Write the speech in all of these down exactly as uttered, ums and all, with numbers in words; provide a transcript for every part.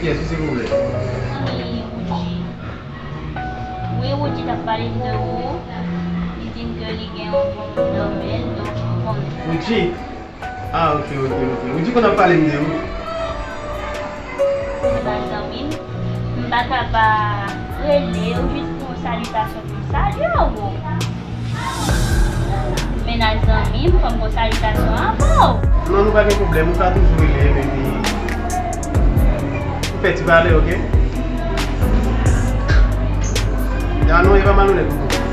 Kiyès wi, silvouplè? Wi, Woodjy. Wi, Woodjy t ap pale m de ou. Li di m ke li gen yon bon moun nan men l, donk ou konnen. Woodjy? Ah, ok, ok, ok. Woodjy konn ap pale m de ou. Se pa zanmi m. M pa ka pa rele ou jis pou yon salitasyon pou m salye w. Mennaj zanmi m, fò m gon salitasyon avè w. Non, nou pa gen pwoblèm, ou ka toujou rele m, epi ou fè ti pale, ok? Ya non, e pa malonèt, ou konprann.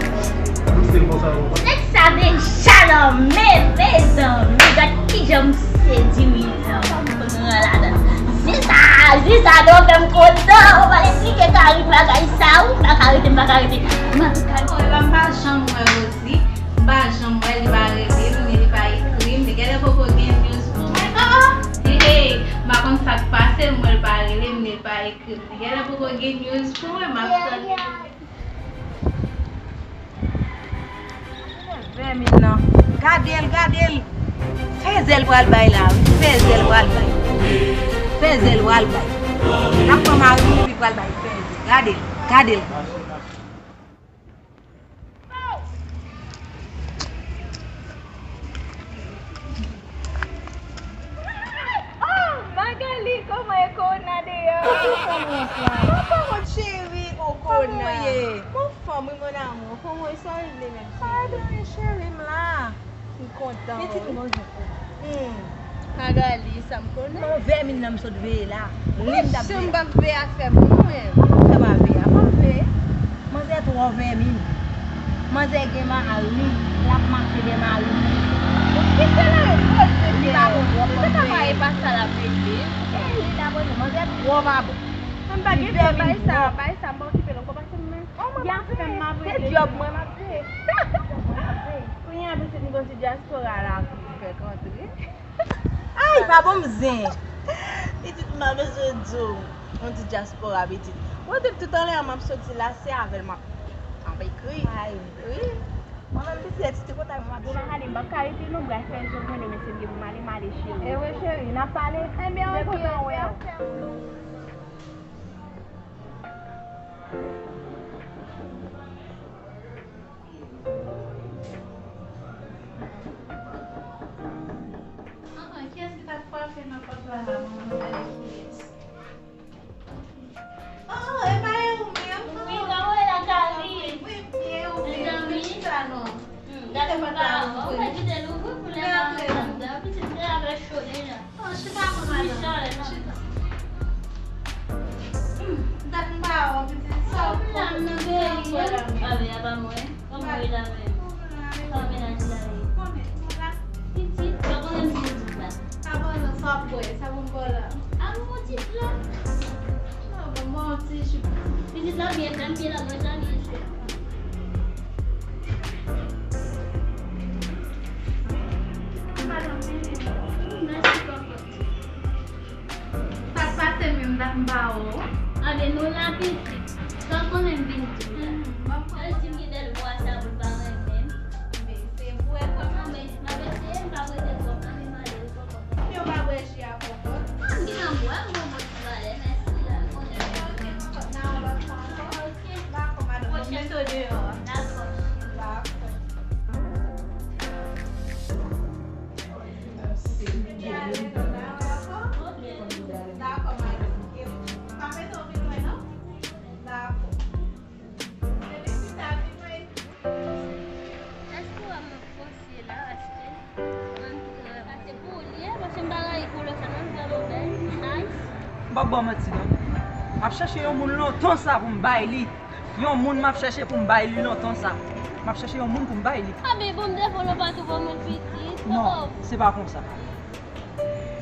Nou se konsa, ou konprann. Nèg sa deja nan men, mezanmi, gad kijan m sedui misye an, m pran ladan. Ziza, Ziza, non, fè m kontan, ou pral esplike Karim bagay sa, ou pa ka rete, m pa ka rete. M pa ka rete. Bon, e pa m pa janm wè Rosie. M pa janm wè li pa rele m, ni li pa ekri m, li genlè poko gen news pou mwen. Oh, oh! Hey, hey, m pa konn sa k pase, m wè l pa rele m, ni li pa ekri m. Li genlè poko gen news pou mwen, m ap tann li. Vèmin nan. Gade l, gade l. Fèzè l pral bay la, wi. Fèzè l pral bay. Fèzè l pral bay. L ap pran mari m, li pral bay fèzè. Gade l, gade l. Oh, Magali, kòman e kona deyò? Mwen pa wont, cheri, o kona. Kòman w ye? Mwen anfòm, wi, mon amour. Kòman w ye? Sa w regle menm, cheri? Pa gen anyen, cheri, m la. M kontan. Pitit, mwen jwenn ou. Hmm. Magali, sa m konnen. Non, vèmin nan m sot veye la. Li m t ap veye. Jan m p ap veye ak fè moun mwen. Sa pa veye a, pa veye. Manzè twò vèmin. Manzè gen mari, l ap mache dèyè mari. Kite la, poze li pa bon twòp. Se pa veye. Papa e pa sa l ap regle. Li la poze, manzè twò pa bon. Mwen pa gen tan bay sa, bay sa, m pa okipe l ankò, pase m men. Oh, mwen pa veye. Se djòb mwen, m ap veye. Kounye a, pitit, m gon ti dyaspora la pou fè kontre. Ay, pa ban m zen. Pitit, m pa bezwen di w. Yon ti dyaspora, pitit. Mwen te tout anlè a, m ap soti la, se avè l m ap, m ap ekri. Ay. Wi. Mwen menm, pitit, ti kontak m ap. Bon, Magali, m p ap ka rete non, m pral fè zòt mwen, demen se m gen pou m ale, m ale, cheri. E wi, cheri, n ap pale. Ebyen, ok, mwen kontan wè w. Ah, ah, kiyès ki t ap frape nan pòt la la, manman? Gade kiyès. Oh, e pa e ou menm? Wi, kòman w ye, Magali? Mwen byen, ou menm? Mezanmi. Kisa non? Hmm, gade m pa wè w. Ou fè kite l ouvri pou lè m pa ansanm dan. Pitit, lè a fè cho deja. Oh, chita, mwen, madanm. Chita. Hmm, dat m pa wè w, pitit. Sa w la, m nan peyi a. A, men a pa mwen. Kòman w ye la menm? Kòman mennaj la ye? Pitit, pa konnen m di pitit la. Sa bon, sa w ap bwè, sa bon bò la. A, bon, pitit la. Non, bon, bon, ti jus. Pitit la byen fè m, byen la, mwen sa byen fè. Madanm, mèsi, papa. Sa k pase menm dat m pa wè w? Anben nou la pitit. Sa w konnen m vin di w la. Yo di m gen dèl vwa sa pou l pa renmen m. Men se vre kanmenm. Men m ap eseye m pa prete twòp nan men malere kòkòt. Yo pa bwè ji a kòkòt. Ah, m gentan bwè, m gon bon ti valè, mèsi la. Konnen. Ok, ok, kòkòt nan yon lòt fwa ankò. Ok. Dakò, madanm. Pwochen to deyò a. Dakò. Dakò. Èske w ap mwen panse la, èske? Sa se pou ou li ye, paske m pa rayi koulè sa non, li vrèman bèl, nice. M p ap ba w manti non. M ap chèche yon moun lontan sa pou m bay li. Yon moun m ap chèche pou m bay li lontan sa. M ap chèche yon moun pou m bay li. A, men bon, m devan w pa tou bon moun pitit. Non, se pa konsa.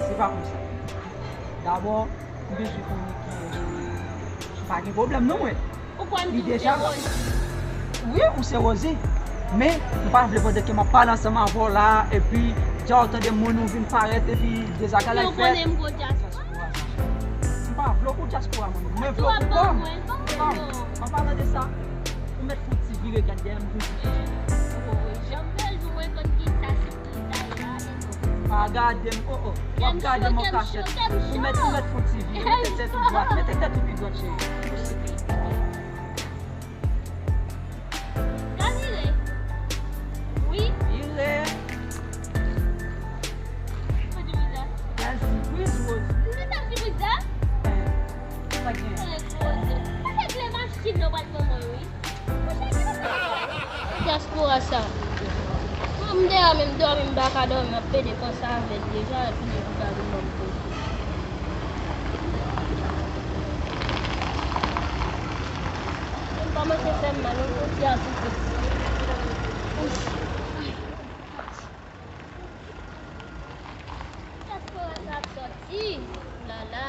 Se pa konsa. Dabò, m bezwen konnen kiyès ou ye. Pa gen pwoblèm non, mwen. Ou kwè m di w se Rosie? Wi, ou se Rosie. Men, m pa vle pandan ke m ap pale ansanm avè w la, epi dja w tande moun ou vin parèt, epi dezagalay fèt. Ou konnen m gwo dyaspora. M pa vle w gwo dyaspora, mwen. Mwen vle w pou kò m. Kò m. An palan de sa, ou mèt fè yon ti vire gad dèyè m pou di. Oh, jan m bèl, mwen konn ki sa se. Pa Gade m, oh, oh. W ap gade m an kachèt. Ou mèt, ou mèt fon ti vi. Mete tèt ou dwat. Mete tèt ou pi dwat, cheri. Gad vire. Wi. Vire. Mwen di Briza. Gad di Briz, Rose. Mwen di Briza. Sa gen. Mwen regle machin nan, w al pran mwen, wi. Dyaspora sa. Mwen, m deyò menm dòmi, m pa ka dòmi, m ap pede panse avè l deja, epi li pa vin ban m kote. M kòmanse fè m mal, yon ti a soufri. Dyaspora sa ap sòti. Oulala.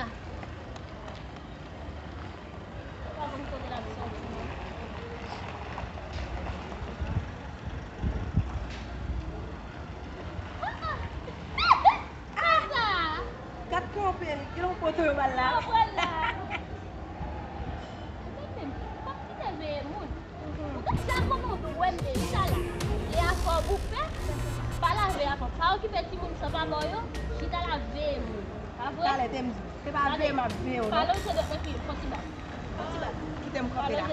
Gad kanpe li, gen yon kote yo ba l la. Ou gad menm, ou p ap kite veye moun. Ou gad sa kòman ou wè m deja la. E afè w boufe, pa lave afè w. Pa okipe timoun sa pa ba w yo, chita la veye moun. Pa vre? Talè te m di, se pa veye m ap veye w, non. Pale w se dòt nan pi, fò ti ba. Kite m kanpe la.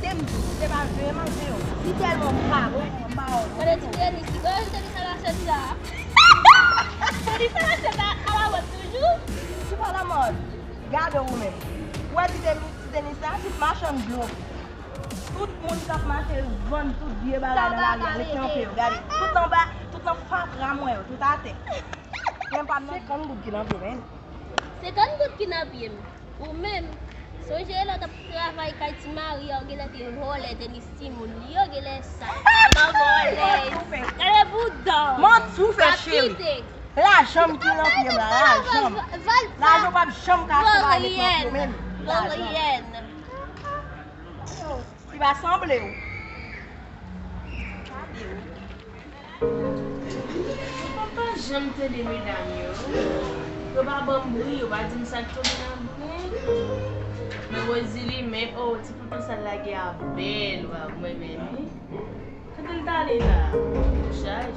Te m di, se pa veye m ap veye w. Si tèlman m pa bon, m pa wè w. Gade ti Denis, gade ti Denis sa la sèvi la. Denis sa la sèvi a la mòd toujou. Ti pa la mòd. Gade ou menm. Ou wè ti Denis, ti Denis la, ti machann dlo. Tout moun k ap mache vann tout vye bagay nan lari a, rete kanpe yo. Gade, tout anba, tout nan fatra mwen yo, tout atè. Men pa m nan senkant goud ki nan pye m. Senkant goud ki nan pye m. Ou menm, sonje lè w t ap travay kay ti Maria, ou genlè te vòlè tenis timoun li yo, genlè sa. Manman vòlè. Gade bouda w. Manti w fè, cheri. Lajan m ki nan pye m la, lajan m. Lajan w p ap janm ka fè bagay met nan pye w menm. Lajan m. Li pa sanble w. Mwen pa janm tande medam yo. Yo pa ban m bri, yo pa di m sa k tonbe nan bri. Men Rosie li, men, oh, ti poutonsal la gen a bèl, wa, mwen menm, wi. Kote l t ale la? Chaj.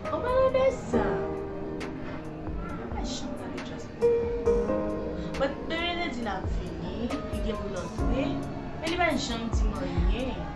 An palan de sa, mwen pa janm tande Just Mwen te vle di l ap vini, li gen pou l antre, men li pa janm di m anyen.